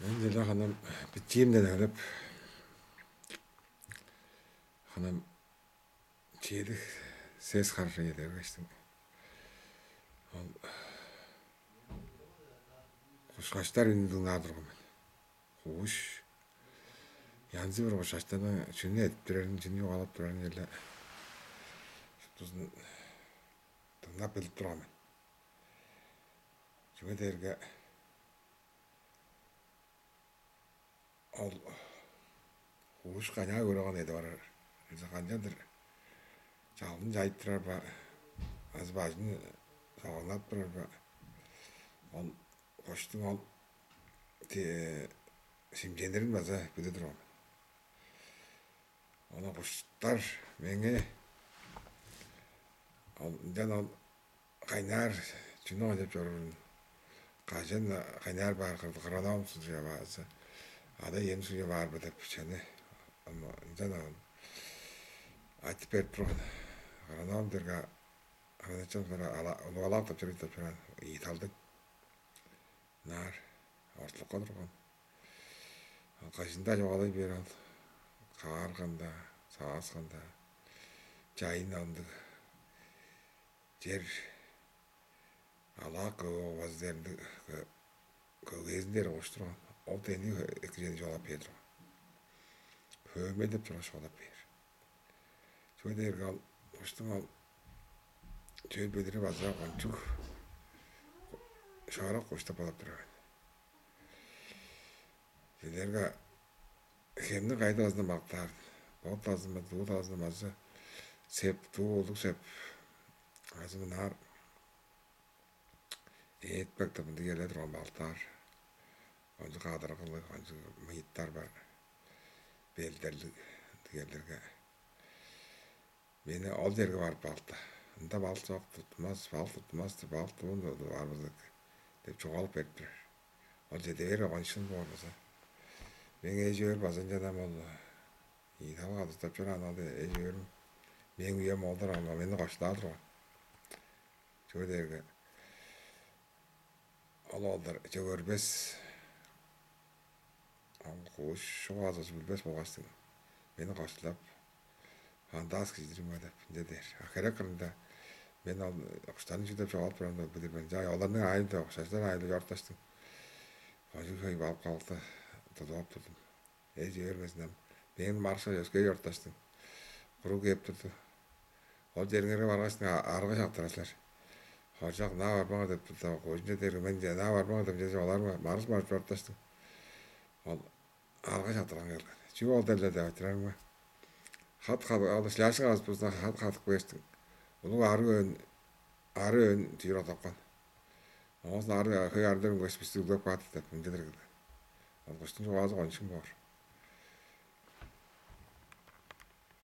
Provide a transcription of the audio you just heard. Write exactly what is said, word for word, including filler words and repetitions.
Ынчале ханам бичиимден өлүп, ханам чедик сес хар чеде бергештиң. Ол кушкаштар үнүн дыңнаар турган мен. Куш янзы бир кушкаштарның чүнү эдип турарын, чүнү чугаалап турарын эле шуптузун дыңнап билип турган мен. Чүге дээрге ол куш канчаар көрүп алган эди барар. Ынча канчалдыр чалгын чайып турар ба, азы бажын согуңнап турар ба, ол куштуң ол те- шимченирин база билип турган. Ону куштар меңээ ол ынчан ол кайнаар чүнү ойнап чорурун, кажан кайнаар баар кырдык хроном сужуя баазы, ада ээн сужуя баар бе деп чаны ынчан айтып берип турган. Хроном дерге хранычам улугалаап тапчырый тапчыран, ийи талдыг наар ортулукка турган. Кыжында чугаалай бээр ол, каарганда, саасканда, чайын ындыг чер алаак көвү база деринде көгезин дээр кылыштырган. Ол дени экижени чугаалап бээр турган. Хөөме деп чугаш чугаалап бээр. Чүге дээрге ал куштуң ал чөй бедери база кончуг шаарак куштап болуп турар. Силерге хемни кайда базындан бактаар? Бот азынма, дуу азынма азы сеп, дуу улуг сеп азы мынаар ээтпек деп ындыг эле турган балтаар. Ончук кадыргылыг, ончук мыйыттар бар. Белдерлиг ындыг элерге. Мени ол черге барып балды. Ында бал чок, тутмас, бал тутмас деп, бал туун барбызык деп чугаалап берип турар. Ол чеде бээр кончун боор база. Мең эжи өөр база ынчанам ол ийдал кадыштап чораан ол эжи өөрүм. Мең үем олдар аңа мени коштаа турган. Чүге дээрге ол олдар чөгөрбес. Ол кууш шугаазы билбес болгаштың. Мени коштулап, андаас кижидирим деп ынча дээр. А херек кырында мен ол куштарны чүдеп чогап турарымда билир мен. Жай оларның айында, шаштар айында чортташтым. Кожуг хөй балып калыкты тудуп турдум. Эжи өрмезинем. Мээң марша өске чортташтым. Куруг кээп турду. Ол чериңерге баргаштың арга шактырар силер. Хоржак наа барбаңар деп турда, кожунча дээрге мен наа барбаңар деп чеже оларга марыс марып чортташтым. Ол арга шактырган келген. Чү ол деле деп айтырарым ба? Хат хат ал шляшка азып турза хат хатып кээштиң. Улуг ары өөн ары өөн түйүр отапкан. Оозун ары хөй ардар үнгеш бисти үлеп каатып деп мынча дер келген. Ол куштуң чугаазы кончуң боор.